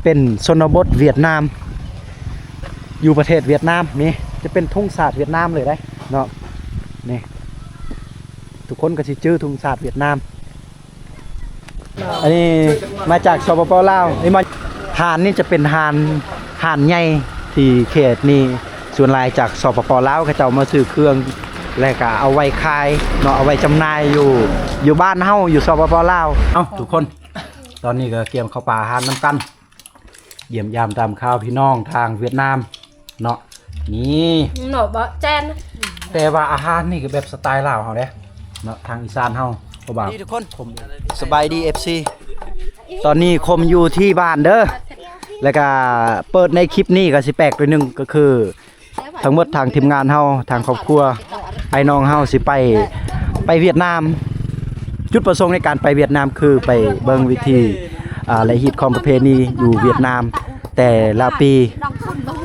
ເປັນຊົນນະບົດຫວຽດນາມ ຢູ່ປະເທດຫວຽດນາມນີ້ ຈະເປັນທຸງຊາດຫວຽດນາມເລີຍເດ້ເນາະ. ນີ້ ທຸກຄົນກໍຊິຈື່ທຸງຊາດຫວຽດນາມ. ອັນນີ້ມາຈາກ ສປປ ລາວ. ນີ້ມາ ຮ້ານນີ້ຈະເປັນຮ້ານ ຮ້ານໃຫຍ່ທີ່ເຂດນີ້ ສ່ວນຫຼາຍຈາກ ສປປ ລາວ ເຂົາເຈົ້າມາຊື້ເຄື່ອງ ແລ້ວກໍເອົາໄວ້ຂາຍເນາະ ເອົາໄວ້ຈຳໜ່າຍຢູ່ ຢູ່ບ້ານເຮົາ ຢູ່ ສປປ ລາວ. ເອົ້າ ທຸກຄົນ ຕອນນີ້ກໍກຽມເຂົ້າປ່າອາຫານນຳກັນ ຢ້ຽມຢາມຕາມຂ່າວພີ່ນ້ອງທາງຫວຽດນາມເນາະ. ນີ້ເນາະ ບໍ່ແຈ້ນ ແຕ່ວ່າອາຫານນີ້ກໍແບບສະໄຕລາວເຮົາເດ້ເນາະ ທາງອີສານເຮົາ. ເພາະວ່າ ນີ້ທຸກຄົນ ຄົມ ສະບາຍດີ ເອັຟຊີ ຕອນນີ້ຄົມຢູ່ທີ່ບ້ານເດີ ແລ້ວກໍເປີດໃນຄລິບນີ້ກໍຊິແປກໜ້ອຍໜຶ່ງ ກໍຄື ທັງໝົດທາງທີມງານເຮົາ ທາງຄອບຄົວ ອ້າຍນ້ອງເຮົາຊິໄປ ໄປຫວຽດນາມ. ຈຸດປະສົງໃນການໄປຫວຽດນາມຄືໄປເບິ່ງວິຖີ ອາ ແລະ ຮີດຄອງປະເພນີຢູ່ຫວຽດນາມ ແຕ່ລະປີ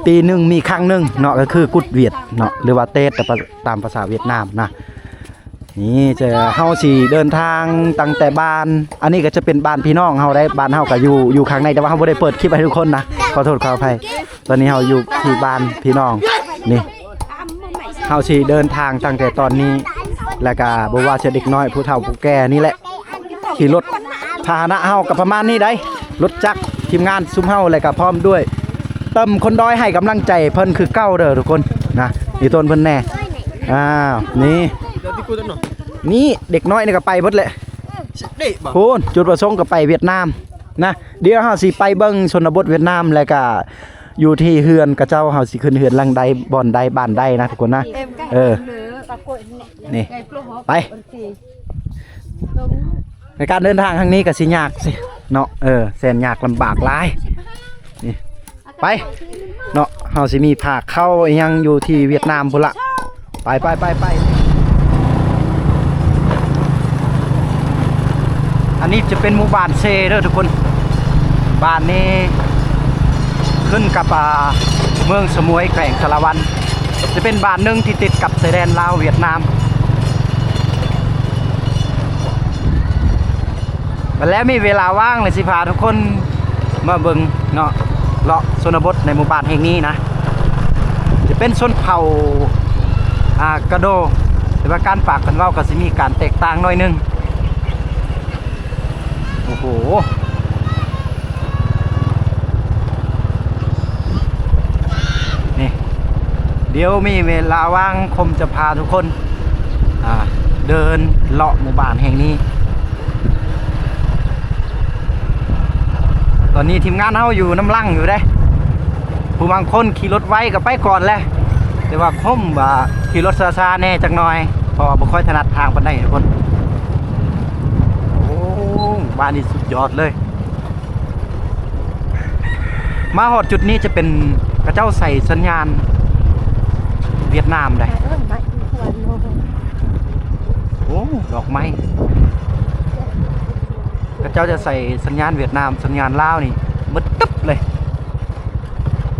ປີໜຶ່ງມີຄັ້ງໜຶ່ງເນາະ ກໍຄືກຸດຫວຽດເນາະ ຫຼືວ່າເຕດ ຕາມພາສາຫວຽດນາມນະ. ນີ້ຈະ ເຮົາຊິເດີນທາງຕັ້ງແຕ່ບ້ານ ອັນນີ້ກໍຈະເປັນບ້ານພີ່ນ້ອງເຮົາໄດ໋ ບ້ານເຮົາກໍຢູ່ ຢູ່ຂ້າງໃນ ແຕ່ວ່າເຮົາບໍ່ໄດ້ເປີດຄລິບໃຫ້ທຸກຄົນນະ ຂໍໂທດຂໍອະໄພ. ຕອນນີ້ເຮົາຢູ່ທີ່ບ້ານພີ່ນ້ອງນີ້ ເຮົາຊິເດີນທາງຕັ້ງແຕ່ຕອນນີ້ ແລ້ວກໍບໍ່ວ່າຈະເດັກນ້ອຍ ຜູ້ເຖົ້າ ຜູ້ແກ່ນີ້ແຫຼະ ຂີ່ລົດພາຫະນະເຮົາກໍປະມານນີ້ໄດ໋ ລົດຈັກ ທີມງານຊຸມເຮົາ ແລ້ວກໍພ້ອມດ້ວຍ ເຕີມຄົນດອຍໃຫ້ກຳລັງໃຈເພິ່ນຄືເກົ່າເດີທຸກຄົນນະ ມີຕົ້ນເພິ່ນແດ່. ອ້າວ ນີ້ ນີ້ເດັກນ້ອຍນີ້ກໍໄປເບິດແຫຼະ ພຸ້ນ ຈຸດປະສົງກໍໄປຫວຽດນາມນະ. ດຽວເຮົາຊິໄປເບິ່ງຊົນນະບົດຫວຽດນາມ ແລ້ວກະຢູ່ທີ່ເຮືອນຂະເຈົ້າ ເຮົາຊິຂຶ້ນເຮືອນຫຼັງໃດ ບ່ອນໃດ ບ້ານໃດນະທຸກຄົນນະ. ເອີ ນີ້ ໄປ ໃນການເດີນທາງຄັ້ງນີ້ກໍຊິຍາກຊິເນາະ ເອີ ແສນຍາກລຳບາກຫຼາຍ ນີ້. ໄປເນາະ ເຮົາຊິມີພາເຂົ້າອີ່ຫຍັງຢູ່ທີ່ຫວຽດນາມພຸ້ນລະ. ໄປ ໄປ ໄປ ໄປ. ອັນນີ້ຈະເປັນໝູ່ບ້ານເຊເດີທຸກຄົນ. ບ້ານນີ້ຂຶ້ນກັບ ອ່າ ເມືອງສະໝວຍ ແຂວງສາລະວັນ. ຈະເປັນບ້ານໜຶ່ງທີ່ຕິດກັບຊາຍແດນລາວຫວຽດນາມ. ບັດແລ້ວມີເວລາວ່າງ ແລ້ວຊິພາທຸກຄົນມາເບິ່ງເນາະ ເລາະຊົນນະບົດໃນໝູ່ບ້ານແຫ່ງນີ້ນະ. ຈະເປັນຊົນເຜົ່າ ອາ ກະໂດ ແຕ່ວ່າການປາກການເວົ້າກໍຊິມີການແຕກຕ່າງໜ້ອຍໜຶ່ງ. ໂອ້ໂຫ ນີ້ ດຽວມີເວລາວ່າງ ຄົມຈະພາທຸກຄົນ ອ່າ ເດີນເລາະໝູ່ບ້ານແຫ່ງນີ້. ຕອນນີ້ທີມງານເຮົາຢູ່ນຳຫຼັງຢູ່ເດ້. ຜູ້ບາງຄົນຂີ່ລົດໄວກໍໄປກ່ອນແຫຼະ ແຕ່ວ່າຄົມວ່າຂີ່ລົດຊ້າໆແດ່ຈັກໜ່ອຍ ເພາະວ່າບໍ່ຄ່ອຍຖະໜັດທາງປານໃດທຸກຄົນ. ໂອ້ ບ້ານນີ້ສຸດຍອດເລີຍ. ມາຮອດຈຸດນີ້ຈະເປັນ ເຂົາເຈົ້າໃສ່ສັນຍານຫວຽດນາມໄດ໋. ໂອ້ ດອກໄມ້ ເຂົາເຈົ້າຈະໃສ່ສັນຍານຫວຽດນາມ ສັນຍານລາວນີ້ໝົດຕຶບເລີຍ.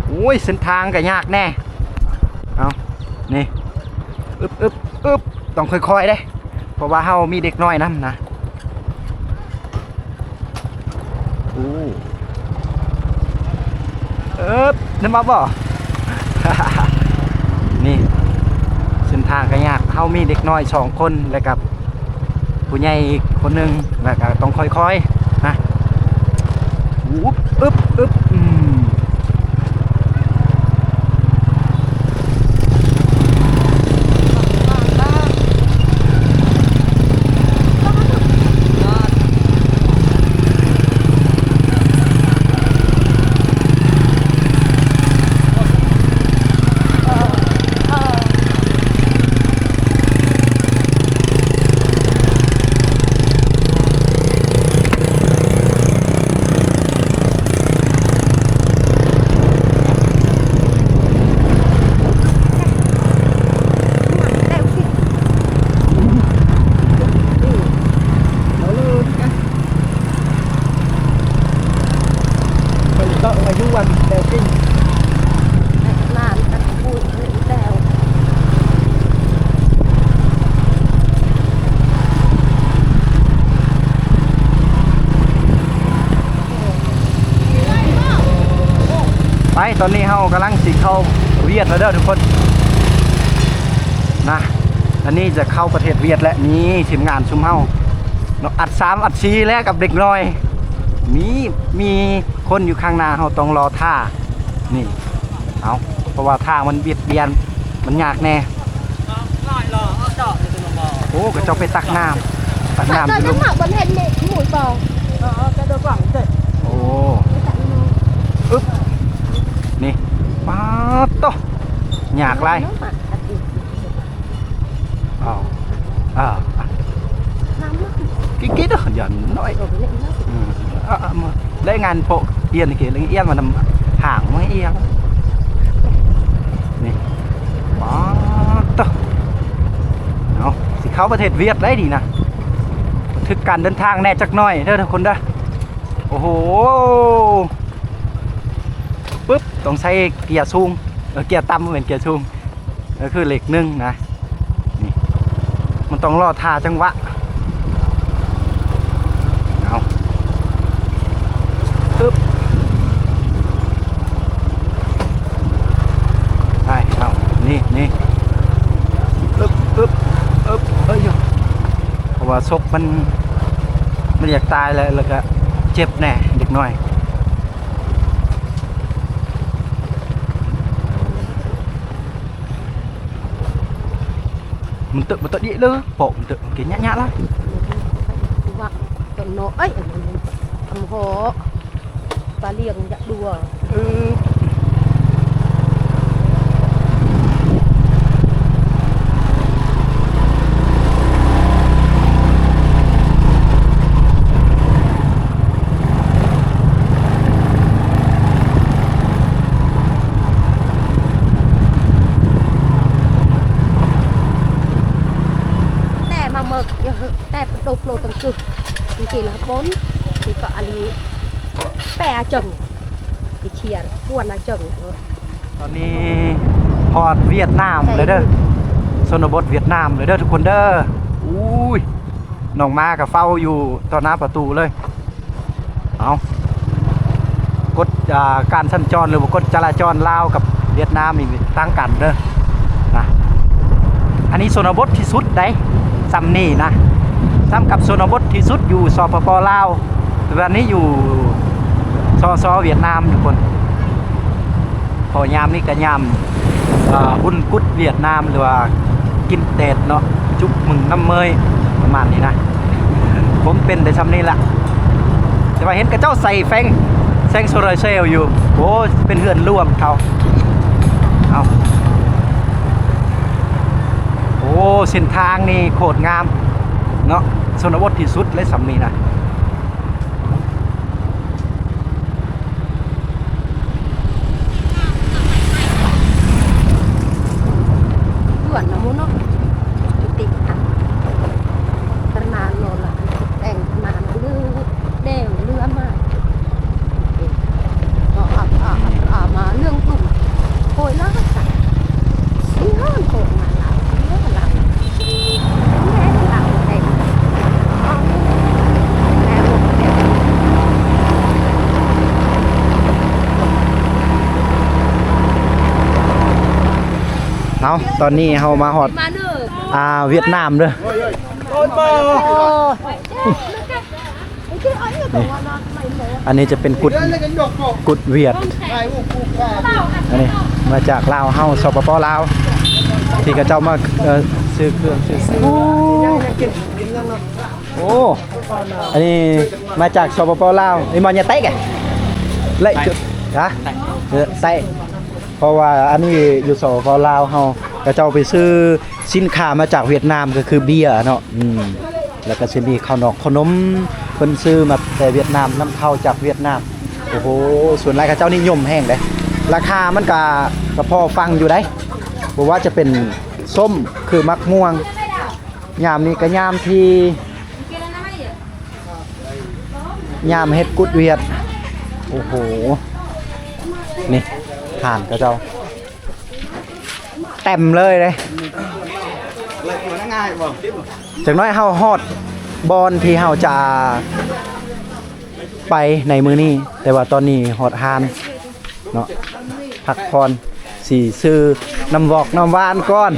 ໂອ້ຍ ເສັ້ນທາງກໍຍາກແດ່. ເອົາ ນີ້ ອຶບ ອຶບ ອຶບ ຕ້ອງຄ່ອຍໆເດ້ ເພາະວ່າເຮົາມີເດັກນ້ອຍນຳນະ. ໂອ້ ເອີບ ນັ້ນມາບໍ່? ນີ້ ເສັ້ນທາງກໍຍາກ ເຮົາມີເດັກນ້ອຍສອງຄົນ ແລ້ວກໍຜູ້ໃຫຍ່ອີກຄົນໜຶ່ງ ແລ້ວກໍຕ້ອງຄ່ອຍໆນະ. ອຶບ ອຶບ ອຶບ ອືມ. ໄປ ຕອນນີ້ເຮົາກຳລັງຊິເຂົ້າຫວຽດແລ້ວເດີທຸກຄົນນະ. ອັນນີ້ຈະເຂົ້າປະເທດຫວຽດແລ້ວ. ນີ້ທີມງານຊຸມເຮົາເນາະ ອັດສາມອັດສີ່ແລ້ວກັບເດັກນ້ອຍ. ມີ ມີຄົນຢູ່ຂ້າງໜ້າເຮົາຕ້ອງລໍຖ້າ. ນີ້ ເອົາ ເພາະວ່າທາງມັນບຽດບຽນ ມັນຍາກແດ່. ໂອ້ ເຂົາເຈົ້າໄປຕັກນ້ຳ ຕັກນ້ຳຢູ່ລຸ່ມ. ໂອ້ ອຶບ ນີ້ ປາດໂຕ ຍາກຫຼາຍ. ເອົາ ເອີ ກິນໆ ເດີ ຢ່າໜ້ອຍ. ອືມ ເອົາ ເອົາ ມາ ລາຍງານໂປະ ອຽນເກ ລາຍງານ ອຽນມານຳຫາງ ມາອຽນ ນີ້ ປາດໂຕ ເອົາ ຊິເຂົ້າປະເທດຫວຽດໄດ້ນີ້ນະ. ທຶກການເດີນທາງແດ່ຈັກໜ້ອຍເດີທຸກຄົນເດີ. ໂອ້ໂຫ ປຶບ ຕ້ອງໃຊ້ເກຍສູງ ເອີ ເກຍຕ່ຳ ບໍ່ແມ່ນເກຍສູງ. ກໍຄືເລກໜຶ່ງນະ ນີ້ ມັນຕ້ອງລໍຖ້າຈັງຫວະ. ເອົາ ປຶບ ໄປ ເອົາ ນີ້ ນີ້ ປຶບ ປຶບ ປຶບ ເອີຍ ເພາະວ່າສົກມັນ ມັນຢາກຕາຍແລ້ວ ແລ້ວກໍເຈັບແດ່ເດັກນ້ອຍ. ມັນເຕີ ມັນເຕີເດເລີ ເປາະມັນເຕີ ມັນເກຍຍະຍະລະ ວ່າຕົນເນາະ ເອີຍ ອຳເພາະ ປາລຽງຍະດັວ ເອີ. ແຕ່ມາເມີກ ແຕ່ປະຕູໂປຣຕັງກຶກ ຈິງໆລະບົນ ທີ່ກໍອັນແປອາເຈິງ ທີ່ເຊຍກວນອາເຈິງ. ຕອນນີ້ຮອດຫວຽດນາມແລ້ວເດີ ຊົນນະບົດຫວຽດນາມແລ້ວເດີທຸກຄົນເດີ. ອຸ້ຍ ນ້ອງໝາກໍເຝົ້າຢູ່ຕໍ່ໜ້າປະຕູເລີຍ. ເອົາ ກົດ ອ່າ ການສັນຈອນ ຫຼືວ່າກົດຈະລາຈອນລາວກັບຫວຽດນາມນີ້ຕ່າງກັນເດີນະ. ອັນນີ້ຊົນນະບົດທີ່ສຸດໃດ໋ ຊ່ຳນີ້ນະ ຊ່ຳກັບຊົນນະບົດທີ່ສຸດຢູ່ ສປປ ລາວ ແຕ່ວ່ານີ້ຢູ່ ສສ ຫວຽດນາມທຸກຄົນ. ເພາະຍາມນີ້ກໍຍາມ ອາ ບຸນກຸດຫວຽດນາມ ຫຼືວ່າກິນເຕດເນາະ ຈຸບມຶງນ້ຳເມີຍ ປະມານນີ້ນະ. ຜົມເປັນໄດ້ຊ່ຳນີ້ລະ ແຕ່ວ່າເຫັນເຂົາເຈົ້າໃສ່ແຟງ ແສງໂຊລາເຊວຢູ່. ໂອ້ ເປັນເຮືອນຫຼວງເຂົາ. ເອົາ ໂອ້ ເສັ້ນທາງນີ້ໂຄດງາມເນາະ ຊົນນະບົດທີ່ສຸດເລີຍຊ່ຳນີ້ນະ. ເຮືອນນະໝູ່ເນາະ ຈຸຕິກະ ຕະນານໂນລະ ແຕ່ງຕະນານເລືອດແດງເລືອມາ ເອີ ເອົາ ເອົາ ເອົາ ເອົາມາເລື່ອງກຸ່ມໂຄຍລາຊະ ເລື່ອງໂຄຍມາລາວ ເລື່ອງລາວ ແມ່ນລາວແທ້ ເອົາ ແມ່ນແທ້. ເອົາ ຕອນນີ້ເຮົາມາຮອດ ອ່າ ຫວຽດນາມເດີ. ນີ້ ອັນນີ້ຈະເປັນກຸດ ກຸດຫວຽດ ອັນນີ້ມາຈາກລາວເຮົາ ສປປ ລາວ ທີ່ເຂົາເຈົ້າມາ ເອີ ຊື້ເຄື່ອງຊື້ ໂອ້ ອັນນີ້ມາຈາກ ສປປ ລາວ ນີ້ມາຈາກໃຕ້ກະ ແລະ ຮະ ເອີ ໃຕ້ ເພາະວ່າອັນນີ້ຢູ່ ສປປ ລາວເຮົາ ເຂົາເຈົ້າໄປຊື້ສິນຄ້າມາຈາກຫວຽດນາມ ກໍຄືເບຍເນາະ ອືມ ແລ້ວກໍຊິມີເຂົ້າໜອກເຂົ້າໜົມ ເພິ່ນຊື້ມາແຕ່ຫວຽດນາມ ນຳເຂົ້າຈາກຫວຽດນາມ. ໂອ້ໂຫ ສ່ວນຫຼາຍເຂົາເຈົ້ານິຍົມແຮງເດ້ ລາຄາມັນກະ ກະພໍຟັງຢູ່ໃດ໋ ບໍ່ວ່າຈະເປັນສົ້ມ ຄືໝາກມ່ວງ ຍາມນີ້ກະຍາມທີ່ ຍາມເຮັດກຸດຫວຽດ. ໂອ້ໂຫ ນີ້ ຮ້ານເຂົາເຈົ້າເຕັມເລີຍເດ້ ຈັກໜ້ອຍເຮົາຮອດບ່ອນທີ່ເຮົາຈະໄປໃນມື້ນີ້ ແຕ່ວ່າຕອນນີ້ຮອດຮ້ານ ເນາະ ພັກຜ່ອນ ຊິຊື້ນ້ຳວອກນ້ຳຫວານກ່ອນ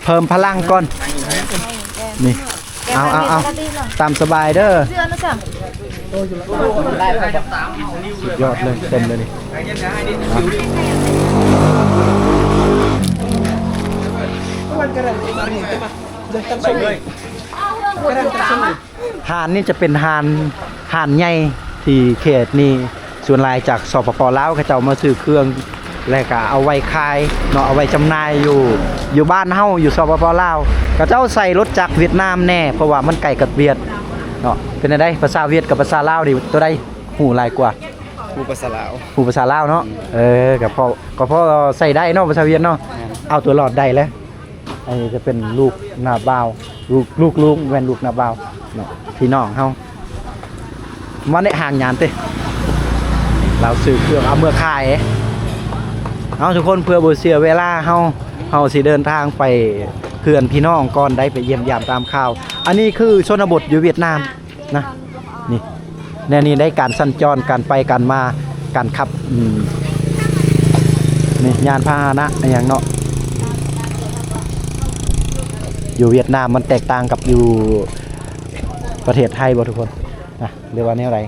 ເພີ່ມພະລັງກ່ອນ ນີ້ ເອົາ ເອົາ ເອົາ ຕາມສະບາຍເດີ. ສຸດຍອດເລີຍ ເຕັມເລີຍນີ້ ຮ້ານນີ້ຈະເປັນຮ້ານ ຮ້ານໃຫຍ່ທີ່ເຂດນີ້ ສ່ວນຫຼາຍຈາກ ສປປ ລາວ ເຂົາເຈົ້າມາຊື້ເຄື່ອງ ແລ້ວກະເອົາໄວ້ຂາຍເນາະ ເອົາໄວ້ຈຳໜ່າຍຢູ່ ຢູ່ບ້ານເຮົາ ຢູ່ ສປປ ລາວ ເຂົາເຈົ້າໃສ່ລົດຈັກຫວຽດນາມແດ່ ເພາະວ່າມັນໃກ້ກັບຫວຽດເນາະ. ເປັນແນວໃດ ພາສາຫວຽດກັບພາສາລາວນີ້ ໂຕໃດຮູ້ຫຼາຍກວ່າ? ຮູ້ພາສາລາວ ຮູ້ພາສາລາວເນາະ. ອືມ ເອີ ກໍພໍ ກໍພໍໃຊ້ໄດ້ເນາະ ພາສາຫວຽດເນາະ. ແມ່ນ ເອົາຕົວລອດໄດ້ແຫຼະ. ອັນນີ້ຈະເປັນລູກນ້າບ່າວ ລູກ ລູກ ລູກ ແມ່ນລູກນ້າບ່າວເນາະ ພີ່ນ້ອງເຮົາ. ມາແນະ ຫາງຍານຕິ ລາວຊື້ເຄື່ອງເອົາເມືອຂາຍ. ເອົາ ທຸກຄົນ ເພື່ອບໍ່ເສຍເວລາເຮົາ ເຮົາຊິເດີນທາງໄປເຮືອນພີ່ນ້ອງກ່ອນໄດ໋ ໄປຢ້ຽມຢາມຕາມຂ່າວ. ອັນນີ້ຄືຊົນນະບົດຢູ່ຫວຽດນາມນະ ນີ້ ແນວນີ້ໄດ້ ການສັນຈອນ ການໄປການມາ ການຂັບ ອືມ ນີ້ ຍານພາຫະນະອີ່ຫຍັງເນາະ ຢູ່ຫວຽດນາມມັນແຕກຕ່າງກັບຢູ່ປະເທດໄທບໍ່ທຸກຄົນນະ ຫຼືວ່າແນວໃດ?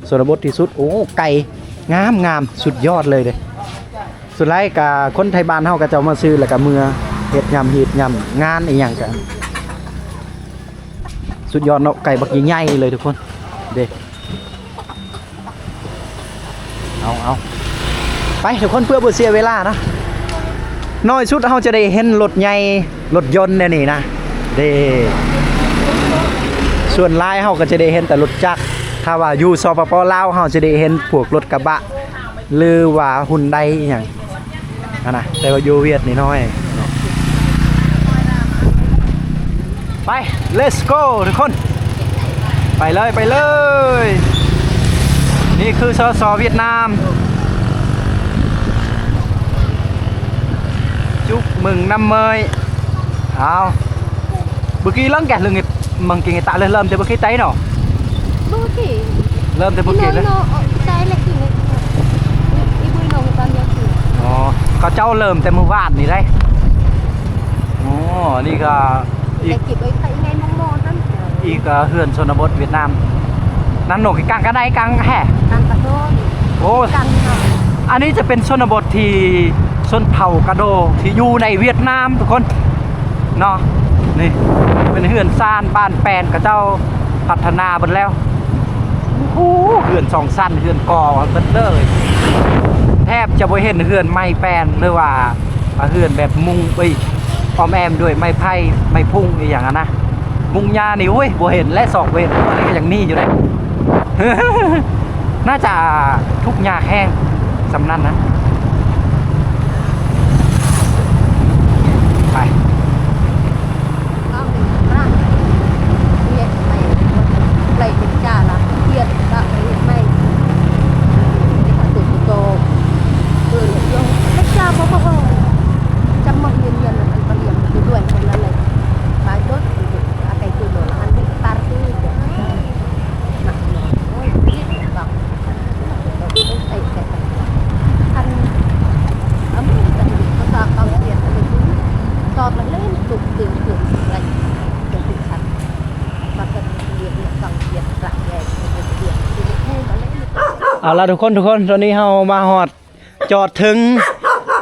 ຊົນນະບົດທີ່ສຸດ ໂອ້ ໄກ ງາມໆ ສຸດຍອດເລີຍເດ້. ສຸດທ້າຍກະຄົນໄທບ້ານເຮົາ ເຂົາເຈົ້າມາຊື້ ແລ້ວກະເມືອເຮັດຍາມຮີດຍາມງານອີ່ຫຍັງກະ ສຸດຍອດເນາະ ໄກ່ບັກໃຫຍ່ໆເລີຍທຸກຄົນເດ້. ເອົາ ເອົາ ໄປທຸກຄົນ ເພື່ອບໍ່ເສຍເວລາເນາະ ໜ້ອຍສຸດເຮົາຈະໄດ້ເຫັນລົດໃຫຍ່ ລົດຍົນແນວນີ້ນະເດ້. ສ່ວນຫຼາຍເຮົາກໍຈະໄດ້ເຫັນແຕ່ລົດຈັກ ຖ້າວ່າຢູ່ ສປປ ລາວ ເຮົາຈະໄດ້ເຫັນພວກລົດກະບະ ຫຼືວ່າຮຸນໄດອີ່ຫຍັງຫັ້ນນະ ແຕ່ວ່າຢູ່ຫວຽດນີ້ນ້ອຍເນາະ. ໄປ let's go ທຸກຄົນ ໄປເລີຍ ໄປເລີຍ. ນີ້ຄື ສສ ຫວຽດນາມ ຈຸກເມືອງນ້ຳເມີຍ. ເອົາ Bơ kì lăng kìa, lưng măng kì người ta lơ lơm tê bơ kì tay nó. Bơ kì. Lơm tê bơ kì lơ. Nó, nó, tay lơ kì này. Ibu nó người ta nhớ kì. Ồ, ເຂົາເຈົ້າເລີ່ມແຕ່ມື້ວານນີ້ໄດ໋. ອໍ ນີ້ກໍອີກ ແຕ່ເກັບໄວ້ໃຫ້ແມ່ໝໍໆນັ້ນ ອີກ ເອີ ເຮືອນຊົນນະບົດຫວຽດນາມ. ນັ້ນໜົກກາງກະໄດກາງແຮ່ ກາງກະໂດ. ໂອ້ ກາງເນາະ. ອັນນີ້ຈະເປັນຊົນນະບົດທີ່ຊົນເຜົ່າກະໂດທີ່ຢູ່ໃນຫວຽດນາມທຸກຄົນເນາະ. ນີ້ເປັນເຮືອນຊານບ້ານແປນ ເຂົາເຈົ້າພັດທະນາເບິດແລ້ວ. ໂອ້ໂຫ ເຮືອນສອງຊັ້ນ ເຮືອນກໍ່ເບິດເລີຍ. ແທບຈະບໍ່ເຫັນເຮືອນໄມ້ແປນ ຫຼືວ່າເຮືອນແບບມຸງ ເອີຍ ອ້ອມແອ້ມດ້ວຍໄມ້ໄຜ່ ໄມ້ພຸ້ງອີ່ຫຍັງຫັ້ນນະ. ມຸງຫຍ້ານີ້ ໂອ້ຍ ບໍ່ເຫັນແລະ ຊອກບໍ່ເຫັນ ອັນນີ້ກໍຍັງມີຢູ່ເດ້. ໜ້າຈະທຸກຍາກແຮງສ່ຳນັ້ນນະ. ໄປ. Alo ທຸກຄົນ ທຸກຄົນ ຕອນນີ້ເຮົາມາຮອດ ຈອດເຖິງ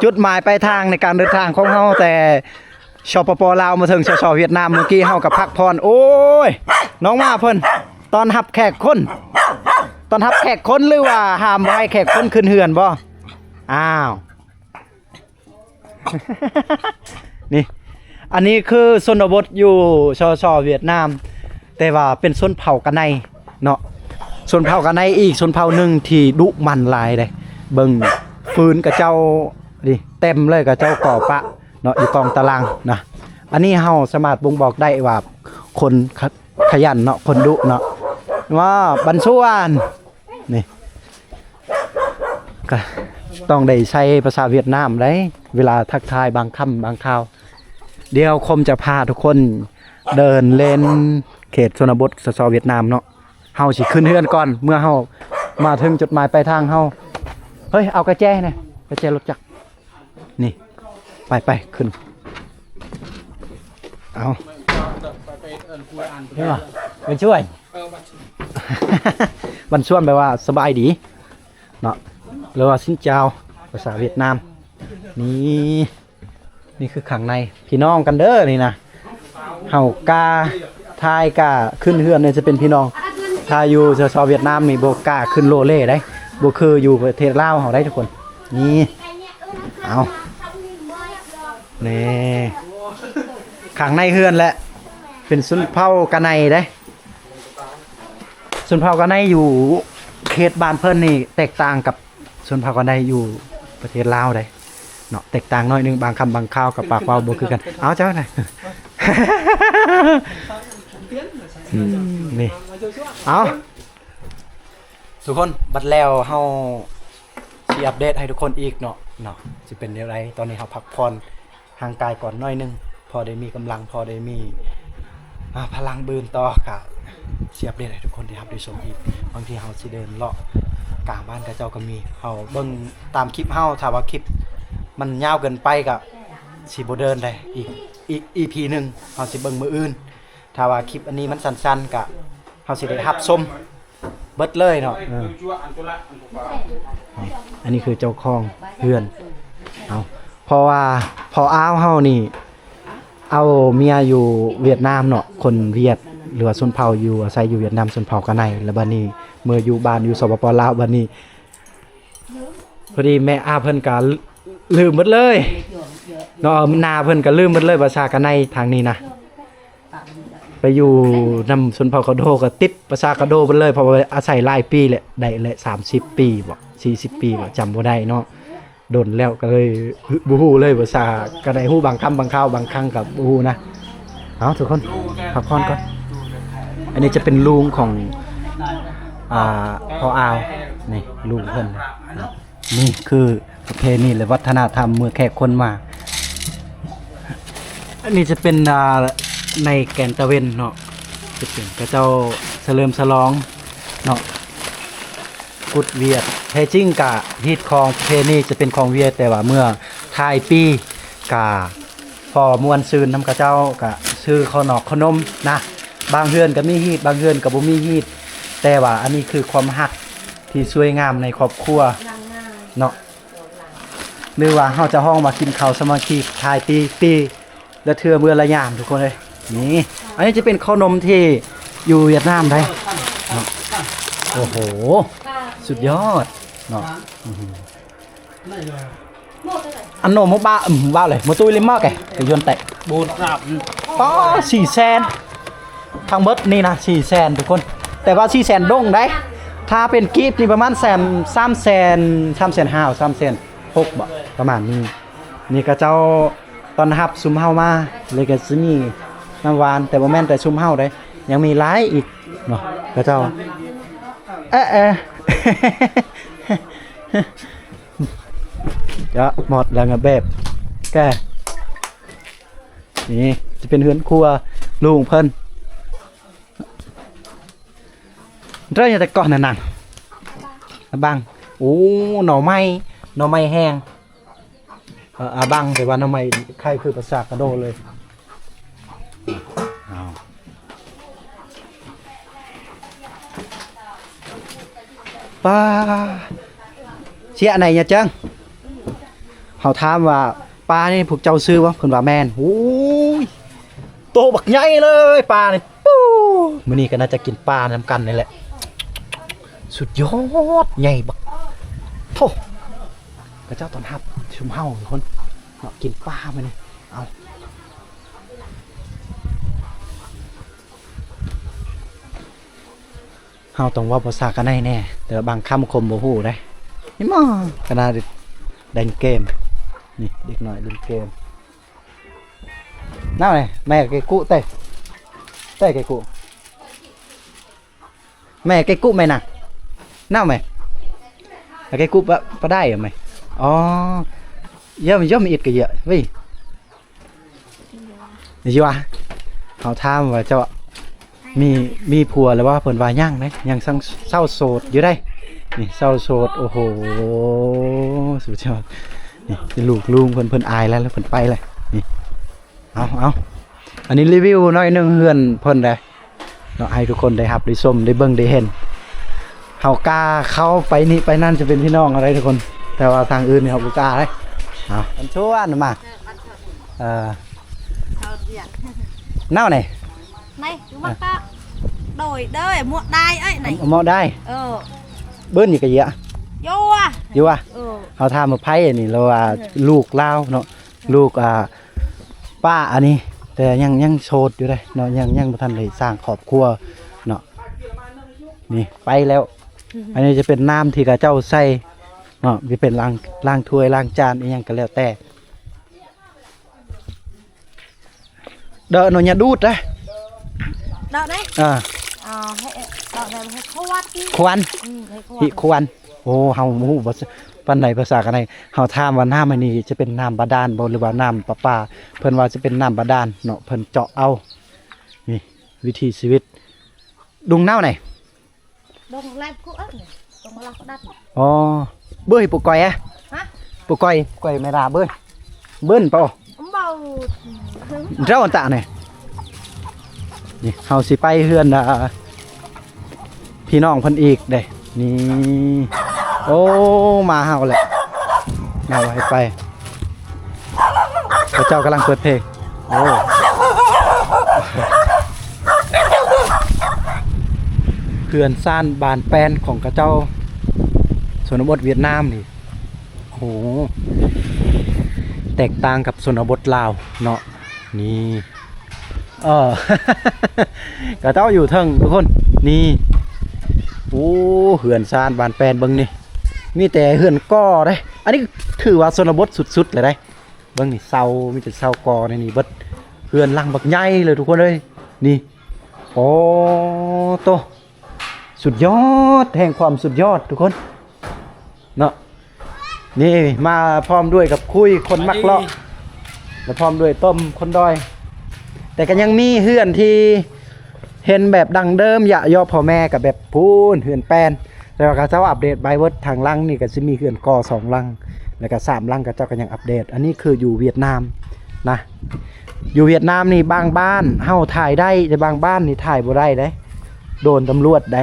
ຈຸດໝາຍປາຍທາງໃນການເດີນທາງຂອງເຮົາ ແຕ່ ສປປ ລາວ ມາເຖິງ ສສ ຫວຽດນາມ. ເມື່ອກີ້ເຮົາກໍພັກຜ່ອນ ໂອ້ຍ ນ້ອງໝາເພິ່ນຕ້ອນຮັບແຂກຄົນ ຕ້ອນຮັບແຂກຄົນ ຫຼືວ່າຫ້າມບໍ່ໃຫ້ແຂກຄົນຂຶ້ນເຮືອນບໍ່? ອ້າວ ນີ້ ອັນນີ້ຄືຊົນນະບົດຢູ່ ສສ ຫວຽດນາມ ແຕ່ວ່າເປັນຊົນເຜົ່າກະໄນເນາະ. ຊົນເຜົ່າກະໄນອີກຊົນເຜົ່າໜຶ່ງທີ່ດຸໝັ່ນຫຼາຍເດ້. ເບິ່ງຟືນຂະເຈົ້ານີ້ເຕັມເລີຍ ຂະເຈົ້າກໍ່ປະເນາະ ຢູ່ກອງຕາລາງນະ. ອັນນີ້ເຮົາສາມາດບົ່ງບອກໄດ້ວ່າຄົນຂະ ຂະຫຍັນເນາະ ຄົນດຸເນາະ. ວ່າ ບັນຊວນ ນີ້ ກະຕ້ອງໄດ້ໃຊ້ພາສາຫວຽດນາມໄດ໋ ເວລາທັກທາຍບາງຄຳບາງຄາວ. ດຽວຄົມຈະພາທຸກຄົນເດີນເລນເຂດຊົນນະບົດ ສສ ຫວຽດນາມເນາະ. ເຮົາຊິຂຶ້ນເຮືອນກ່ອນ ເມື່ອເຮົາມາເຖິງຈຸດໝາຍປາຍທາງເຮົາ. ເຮີ້ຍ ເອົາກະແຈໃຫ້ແດ່ ກະແຈລົດຈັກ ນີ້ ໄປໆ ຂຶ້ນ ເອົາ ເຫັນບໍ່ ບຸນຊ່ວຍ ເອີ ບັນຊວນ ບັນຊວນ ແປວ່າສະບາຍດີເນາະ ຫຼືວ່າຊິນຈາວ ພາສາຫວຽດນາມ ນີ້ ນີ້ຄືຂ້າງໃນ ພີ່ນ້ອງກັນເດີນີ້ນະ ເຮົາກ້າ ຖ້າກ້າຂຶ້ນເຮືອນນີ້ຈະເປັນພີ່ນ້ອງ ຖ້າຢູ່ຊາວຫວຽດນາມນີ້ບໍ່ກ້າຂຶ້ນໂລເລໄດ໋ ບໍ່ຄືຢູ່ປະເທດລາວເຮົາໄດ໋ທຸກຄົນ ນີ້ ເອົາ ນີ້ ຂ້າງໃນເຮືອນແຫຼະ ເປັນຊົນເຜົ່າກະໄນເດ້ ຊົນເຜົ່າກະໄນຢູ່ເຂດບ້ານເພິ່ນນີ້ແຕກຕ່າງກັບຊົນເຜົ່າກະໄນຢູ່ປະເທດລາວເດ້ເນາະ ແຕກຕ່າງໜ້ອຍໜຶ່ງ ບາງຄຳບາງຄາວກໍປາກເວົ້າບໍ່ຄືກັນ ເອົາເຈົ້ານະ ອືມ ນີ້ ເອົາ ທຸກຄົນ ບັດແລ້ວເຮົາຊິອັບເດດໃຫ້ທຸກຄົນອີກເນາະ ເນາະ ຊິເປັນແນວໃດ ຕອນນີ້ເຮົາພັກຜ່ອນຮ່າງກາຍກ່ອນໜ້ອຍໜຶ່ງ ພໍໄດ້ມີກຳລັງ ພໍໄດ້ມີ ອາ ພະລັງບືນຕໍ່ ກະຊິອັບເດດໃຫ້ທຸກຄົນໄດ້ຮັບໄດ້ຊົມອີກ ບາງທີເຮົາຊິເດີນເລາະກາງບ້ານເຂົາເຈົ້າກໍມີ ເຮົາເບິ່ງຕາມຄລິບເຮົາ ຖ້າວ່າຄລິບມັນຍາວເກີນໄປກະຊິບໍ່ເດີນໄດ້ ອີກ ອີກອີພີໜຶ່ງ ເຮົາຊິເບິ່ງມື້ອື່ນ ຖ້າວ່າຄລິບອັນນີ້ມັນສັ້ນໆ ກະເຮົາຊິໄດ້ຮັບຊົມ ເບິດເລີຍເນາະ ເອີ ອັນນີ້ຄືເຈົ້າຂອງເຮືອນ ເອົາ ເພາະວ່າພໍ່ອາວເຮົານີ້ເອົາເມຍຢູ່ຫວຽດນາມເນາະ ຄົນຫວຽດ ຫຼືວ່າຊົນເຜົ່າຢູ່ ອາໄສຢູ່ຫວຽດນາມ ຊົນເຜົ່າກະໄນ ແລ້ວບັດນີ້ເມືອຢູ່ບ້ານຢູ່ ສປປ ລາວ ບັດນີ້ ພໍດີແມ່ອາເພິ່ນກະລືມໝົດເລີຍເນາະ ໜ້າເພິ່ນກະລືມໝົດເລີຍ ພາສາກະໄນທາງນີ້ນະ ໄປຢູ່ນຳຊົນເຜົ່າກະໂດກະຕິດພາສາກະໂດໝົດເລີຍ ເພາະວ່າອາໄສຫຼາຍປີແລ້ວ ໄດ້ແຫຼະ ສາມສິບປີບໍ ສີ່ສິບປີບໍ ຈຳບໍ່ໄດ້ເນາະ ດົນແລ້ວກະເລີຍບໍ່ຮູ້ເລີຍພາສາກະໄນ ຮູ້ບາງຄຳບາງຄາວ ບາງຄັ້ງກະບໍ່ຮູ້ນະ ເອົາ ທຸກຄົນ ພັກຜ່ອນກ່ອນ ອັນນີ້ຈະເປັນລຸງຂອງ ອ່າ ພໍ່ອາວ ນີ້ລຸງເພິ່ນ ນີ້ຄືປະເພນີ ແລະ ວັດທະນະທຳເມື່ອແຂກຄົນມາ ອັນນີ້ຈະເປັນ ອ່າ ໃນແກນຕາເວັນເນາະ ຈະເປັນເຂົາເຈົ້າສະເຫຼີມສະຫຼອງເນາະ ກຸດວຽດ ແທ້ຈິງກະຮີດຄອງປະເພນີຈະເປັນຂອງຫວຽດ ແຕ່ວ່າເມື່ອທ້າຍປີກະພໍມ່ວນຊື່ນນຳເຂົາເຈົ້າ ກະຊື້ເຂົ້າໜອກເຂົ້າໜົມນະ ບາງເຮືອນກະມີຮີດ ບາງເຮືອນກະບໍ່ມີຮີດ ແຕ່ວ່າອັນນີ້ຄືຄວາມຮັກ ທີ່ສວຍງາມໃນຄອບຄົວເນາະ ຫຼືວ່າເຮົາຈະຮ້ອງວ່າກິນເຂົ້າສາມັກຄີທ້າຍປີ ປີລະເທື່ອເມືອລະຍາມທຸກຄົນເອີຍ ນີ້ ອັນນີ້ຈະເປັນເຂົ້າໜົມທີ່ຢູ່ຫວຽດນາມໄດ໋ເນາະ ໂອ້ໂຫ ສຸດຍອດເນາະ ອື ອັນໂນໂມບາ ອືມ ວ່າເລີຍ ໂມຕຸຍລິມມາແກ ກະຍວນແຕະ ໂບນາບ ອໍ ສີ່ແສນ ທັງໝົດນີ້ນະ ສີ່ແສນທຸກຄົນ ແຕ່ວ່າສີ່ແສນດົງໄດ໋ ຖ້າເປັນກີບນີ້ປະມານແສນ ສາມແສນ ສາມແສນຫ້າ ສາມແສນຫົກບໍ ປະມານນີ້ ນີ້ເຂົາເຈົ້າຕ້ອນຮັບຊຸມເຮົາມາ ແລ້ວກະຊິມີນ້ຳຫວານ ແຕ່ບໍ່ແມ່ນແຕ່ຊຸມເຮົາເດ້ ຍັງມີຫຼາຍອີກເນາະ ເຂົາເຈົ້າ ເອ ເອ ຈະໝົດແລ້ວງະແບບແກ ນີ້ຈະເປັນເຮືອນຄົວລຸງເພິ່ນ ເດີ ແຕ່ກ່ອນນັ້ນນະ ອາບັງ ໂອ້ ໜໍ່ໄມ້ ໜໍ່ໄມ້ແຫ້ງ ເອີ ອາບັງ ແປວ່າໜໍ່ໄມ້ ຄ້າຍຄືພາສາກະໂດເລີຍ ອ້າວ ປາ ເຊຍ ອັນໃດຍາເຈິງ ເຮົາຖາມວ່າ ປານີ້ພວກເຈົ້າຊື້ບໍ່? ເພິ່ນວ່າແມ່ນ ໂອ້ຍ ໂຕບັກໃຫຍ່ເລີຍປານີ້ ປູ້ ມື້ນີ້ກໍໜ້າຈະກິນປານຳກັນນີ້ແຫຼະ ສຸດຍອດ ໃຫຍ່ບັກ ໂທ້ ເຂົາເຈົ້າຕ້ອນຮັບຊຸມເຮົາທຸກຄົນເນາະ ກິນປາມື້ນີ້ ເອົາ ເຮົາຕ້ອງເວົ້າພາສາກະໄນແດ່ ແຕ່ວ່າບາງຄຳຄົມບໍ່ຮູ້ເດ້ ເຫັນບໍ່? ຂະໜາດເດັກເກມ ນີ້ເດັກນ້ອຍຫຼິ້ນເກມ ນາວແມ່ ແມ່ເກກຸເຕ ເຕເກກຸ ແມ່ເກກຸແມ່ນະ ນາວແມ່ ເກກຸປະ ປະໄດ້ແມ່ ອໍ ຢ້ອມ ຢ້ອມອິດກະເຢຍ ເວີຍ ຢູ່ວ່າ ເຮົາຖາມວ່າເຈົ້າມີ ມີຜົວແລ້ວບໍ່? ເພິ່ນວ່າຍັງເດ້ ຍັງສັງ ເຊົາໂສດຢູ່ເດ້ ນີ້ເຊົາໂສດ. ໂອ້ໂຫ ສຸດຍອດ. ນີ້ລູກລຸງເພິ່ນ ເພິ່ນອາຍແລ້ວ ເພິ່ນໄປແລ້ວ. ນີ້ ເອົາ ເອົາ ອັນນີ້ຣີວິວໜ້ອຍໜຶ່ງເຮືອນເພິ່ນເດ້ ເນາະ ໃຫ້ທຸກຄົນໄດ້ຮັບໄດ້ຊົມໄດ້ເບິ່ງໄດ້ເຫັນ. ເຮົາກ້າເຂົ້າໄປນີ້ໄປນັ້ນຈະເປັນພີ່ນ້ອງເຮົາໄດ໋ທຸກຄົນ ແຕ່ວ່າທາງອື່ນນີ້ເຮົາບໍ່ກ້າເດ້. ເອົາ ອັນຊວນມາ ເອີ ເອົາວຽກ ເນົານີ້ ໄນ ມັນກະໂດຍເດີ ໝວກໄດ້ເອີຍ ໄນ ໝວກໄດ້. ເອີ ເບິ່ນນີ້ກະເຢຍ ໂຍວະ ໂຍວະ. ເອີ ເຮົາຖາມວ່າໃຜອັນນີ້ ລາວວ່າ ເອີ ລູກລາວເນາະ ລູກ ອ່າ ປ້າອັນນີ້ ແຕ່ຍັງ ຍັງໂສດຢູ່ເດ້ເນາະ ຍັງ ຍັງບໍ່ທັນໄດ້ສ້າງຄອບຄົວເນາະ. ນີ້ໄປແລ້ວ. ອັນນີ້ຈະເປັນນ້ຳທີ່ເຂົາເຈົ້າໃສ່ເນາະ ຈະເປັນລ້າງ ລ້າງຖ້ວຍລ້າງຈານອີ່ຫຍັງກໍແລ້ວແຕ່. ເດີໂນຍາດູດເດ້ ເດີໄດ໋. ອ່າ ເອີ ໃຫ້ເດີແບບໃຫ້ຄວັນ ຄວັນ ອືມ ໃຫ້ຄວັນ ຫິຄວັນ. ໂອ້ ເຮົາບໍ່ຮູ້ປານໃດພາສາກະໄນ. ເຮົາຖາມວ່ານ້ຳອັນນີ້ຈະເປັນນ້ຳບາດານບໍ່ ຫຼືວ່ານ້ຳປະປາ? ເພິ່ນວ່າຈະເປັນນ້ຳບາດານເນາະ ເພິ່ນເຈາະເອົາ. ນີ້ວິຖີຊີວິດ ດົງເນົາໄນ Đông lep ku ớt này, đông lep ku đắt này. ອໍ ເບີຍ ປູກອຍອະ ຮະ ປູກອຍ ກອຍແມ່ລາເບີຍ ເບີຍ ເບິ່ນປະ ເບົາ ເຈົ້າຕະນີ້. ນີ້ເຮົາຊິໄປເຮືອນ ອ່າ ພີ່ນ້ອງເພິ່ນອີກເດ້. ນີ້ ໂອ້ ມາເຮົາແຫຼະ ມາໄວໄປ. ເຂົາເຈົ້າກຳລັງເປີດເພງ. ໂອ້ ເຮືອນຊານບ້ານແປນຂອງເຂົາເຈົ້າ ຊົນນະບົດຫວຽດນາມນີ້ ໂອ້ ແຕກຕ່າງກັບຊົນນະບົດລາວເນາະ. ນີ້ ເອີ ເຂົາເຈົ້າຢູ່ເທິງທຸກຄົນ. ນີ້ ໂອ້ ເຮືອນຊານບ້ານແປນເບິ່ງນີ້ ມີແຕ່ເຮືອນກໍ່ເດ້. ອັນນີ້ຖືວ່າຊົນນະບົດສຸດໆເລີຍເດ້. ເບິ່ງນີ້ ເສົາ ມີແຕ່ເສົາກໍ່ໃນນີ້ເບິດ ເຮືອນຫຼັງບັກໃຫຍ່ເລີຍທຸກຄົນເອີຍ. ນີ້ ໂອ້ໂຕ ສຸດຍອດແຫ່ງຄວາມສຸດຍອດທຸກຄົນເນາະ. ນີ້ມາພ້ອມດ້ວຍກັບຄຸຍ ຄົນມັກເລາະ ແລະ ພ້ອມດ້ວຍຕົ້ມຄົນດອຍ. ແຕ່ກໍຍັງມີເຮືອນທີ່ເຫັນແບບດັ້ງເດີມ ຢະເຍາະພໍ່ແມ່ ກໍແບບພຸ້ນ ເຮືອນແປນ. ແຕ່ວ່າເຂົາເຈົ້າອັບເດດໄປເບິດ. ທາງຫຼັງນີ້ກໍຊິມີເຮືອນກໍ່ສອງຫຼັງ ແລ້ວກໍສາມຫຼັງ ເຂົາເຈົ້າກໍຍັງອັບເດດ. ອັນນີ້ຄືຢູ່ຫວຽດນາມນະ. ຢູ່ຫວຽດນາມນີ້ບາງບ້ານເຮົາຖ່າຍໄດ້ ແຕ່ບາງບ້ານນີ້ຖ່າຍບໍ່ໄດ້ເດ້ ໂດນຕຳຫຼວດໄດ໋.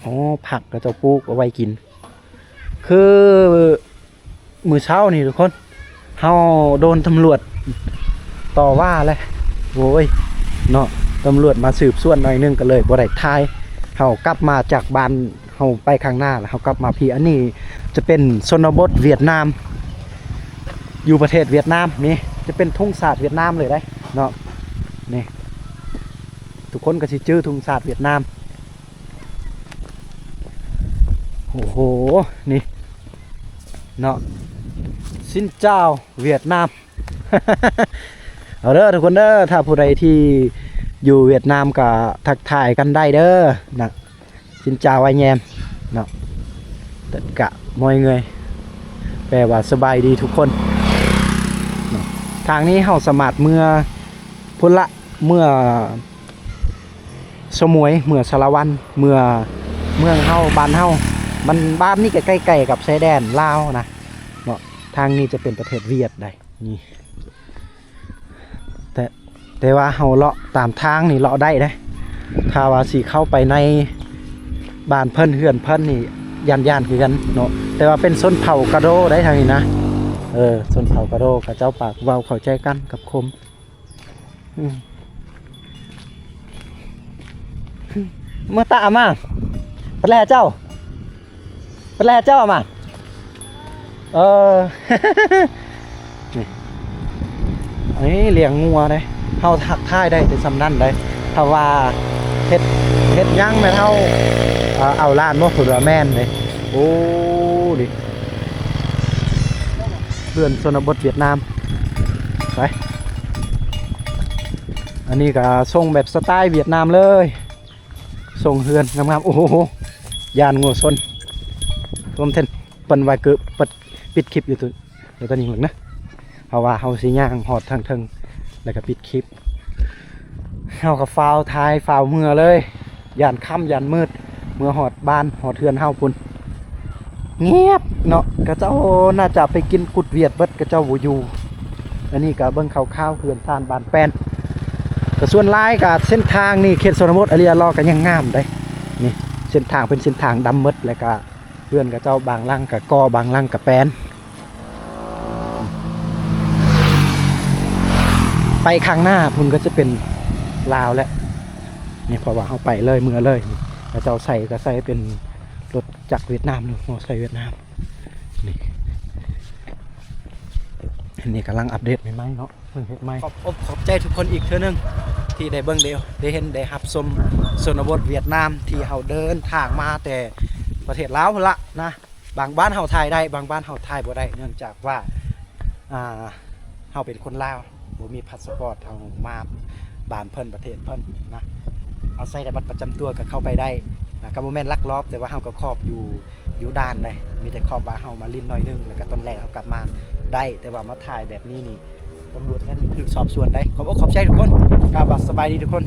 ອໍ ຜັກເຂົາເຈົ້າປູກເອົາໄວ້ກິນ. ຄືມື້ເຊົ້ານີ້ທຸກຄົນ ເຮົາໂດນຕຳຫຼວດຕໍ່ວ່າແຫຼະ ໂອ້ຍເນາະ. ຕຳຫຼວດມາສືບສວນໜ້ອຍໜຶ່ງ ກໍເລີຍບໍ່ໄດ້ຖ່າຍ. ເຮົາກັບມາຈາກບ້ານ ເຮົາໄປຂ້າງໜ້າ ແລ້ວເຮົາກັບມາພີ້. ອັນນີ້ຈະເປັນຊົນນະບົດຫວຽດນາມ ຢູ່ປະເທດຫວຽດນາມ. ນີ້ຈະເປັນທຸງຊາດຫວຽດນາມເລີຍໄດ໋ເນາະ. ນີ້ ທຸກຄົນກໍຊິຈື່ທຸງຊາດຫວຽດນາມ. ໂອ້ໂຫ ນີ້ເນາະ ຊິນຈາວຫວຽດນາມ. ເອົາເດີທຸກຄົນເດີ ຖ້າຜູ້ໃດທີ່ຢູ່ຫວຽດນາມກໍທັກທາຍກັນໄດ້ເດີນະ. ຊິນຈາວອາຍແຍມເນາະ ແຕ່ກະມອຍເງີຍ ແປວ່າສະບາຍດີທຸກຄົນເນາະ. ທາງນີ້ເຮົາສາມາດເມືອພຸ້ນລະ ເມືອສະໝວຍ ເມືອສາລະວັນ ເມືອ ເມືອງເຮົາ ບ້ານເຮົາ. ມັນ ບ້ານນີ້ກໍໃກ້ໆກັບຊາຍແດນລາວນະເນາະ. ທາງນີ້ຈະເປັນປະເທດຫວຽດໃດ໋ ນີ້ ແຕ່ ແຕ່ວ່າເຮົາເລາະຕາມທາງນີ້ເລາະໄດ້ເດ້. ຖ້າວ່າຊິເຂົ້າໄປໃນບ້ານເພິ່ນເຮືອນເພິ່ນນີ້ຢ້ານໆຄືກັນເນາະ. ແຕ່ວ່າເປັນຊົນເຜົ່າກະໂດໄດ໋ທາງນີ້ນະ. ເອີ ຊົນເຜົ່າກະໂດ ເຂົາເຈົ້າປາກເວົ້າເຂົ້າໃຈກັນກັບຄົມ. ອືມ ເມື່ອຕາມາ ປະແລເຈົ້າ ປະແລເຈົ້າມາ ເອີ ນີ້ ອັນນີ້ລ້ຽງງົວເດ້. ເຮົາທັກທາຍໄດ້ແຕ່ສ່ຳນັ້ນໄດ໋. ຖ້າວ່າເຮັດ ເຮັດຫຍັງແມ່ນເຮົາ ເອີ ເອົາຫຼານບໍ່ ເພິ່ນວ່າແມ່ນເດ້. ໂອ້ ນີ້ ເຮືອນຊົນນະບົດຫວຽດນາມ ໄປ. ອັນນີ້ກໍຊົງແບບສະໄຕຫວຽດນາມເລີຍ ຊົງເຮືອນງາມໆ. ໂອ້ໂຫ ຢ້ານງົວຊົນ ລວມເທັນ ເພິ່ນວ່າເກີບ ເປີດ ປິດຄລິບຢູ່ໂຕ ແລ້ວຕອນນີ້ເບິ່ງນະ ເຮົາວ່າເຮົາຊິຍ່າງຮອດທາງເທິງ ແລ້ວກໍປິດຄລິບ. ເຮົາກໍຟ້າວຖ່າຍຟ້າວເມືອເລີຍ ຢ້ານຄ່ຳຢ້ານມືດ. ເມື່ອຮອດບ້ານຮອດເຮືອນເຮົາພຸ້ນ ງຽບເນາະ ເຂົາເຈົ້າໜ້າຈະໄປກິນກຸດຫວຽດເບິດ ເຂົາເຈົ້າບໍ່ຢູ່. ອັນນີ້ກໍເບິ່ງຄ່າວໆ ເຮືອນຊານບ້ານແປ້ນ ກໍສ່ວນຫຼາຍກໍເສັ້ນທາງນີ້ ເຂດຊົນນະບົດອາເລຍລໍກໍຍັງງາມເດ້. ນີ້ເສັ້ນທາງເປັນເສັ້ນທາງດຳໝົດ ແລ້ວກໍເຮືອນເຂົາເຈົ້າບາງຫຼັງກໍກໍ່ ບາງຫຼັງກໍແປນ. ໄປຂ້າງໜ້າພຸ້ນກໍຈະເປັນລາວແຫຼະ ນີ້ ເພາະວ່າເຮົາໄປເລີຍ ເມືອເລີຍ. ເຂົາເຈົ້າໃຊ້ກໍໃຊ້ເປັນລົດຈັກຫວຽດນາມ ຫຼືມໍໄຊຫວຽດນາມ. ນີ້ ອັນນີ້ກຳລັງອັບເດດໃໝ່ໆເນາະ ເພິ່ງເຮັດໃໝ່. ຂອບອົກຂອບໃຈທຸກຄົນອີກເທື່ອໜຶ່ງ ທີ່ໄດ້ເບິ່ງ ໄດ້ ໄດ້ເຫັນ ໄດ້ຮັບຊົມຊົນນະບົດຫວຽດນາມ ທີ່ເຮົາເດີນທາງມາແຕ່ປະເທດລາວພຸ້ນລະນະ. ບາງບ້ານເຮົາຖ່າຍໄດ້ ບາງບ້ານເຮົາຖ່າຍບໍ່ໄດ້ ເນື່ອງຈາກວ່າ ອ່າ ເຮົາເປັນຄົນລາວ ບໍ່ມີພາສປອດ ເຮົາມາບ້ານເພິ່ນ ປະເທດເພິ່ນນະ ເຮົາໃຊ້ແຕ່ບັດປະຈຳຕົວກໍເຂົ້າໄປໄດ້ນະ. ກໍບໍ່ແມ່ນລັກລອບ ແຕ່ວ່າເຮົາກໍຂອບຢູ່ ຢູ່ດ່ານໄດ໋ ມີແຕ່ຂອບວ່າເຮົາມາຫຼິ້ນໜ້ອຍໜຶ່ງ ແລ້ວກໍຕອນແລງເຮົາກັບມາໄດ້. ແຕ່ວ່າມາຖ່າຍແບບນີ້ນີ້ ຕຳຫຼວດແມ່ນຖືກສອບສວນໄດ໋. ຂອບອົກຂອບໃຈທຸກຄົນ ກາບວ່າສະບາຍດີທຸກຄົນ.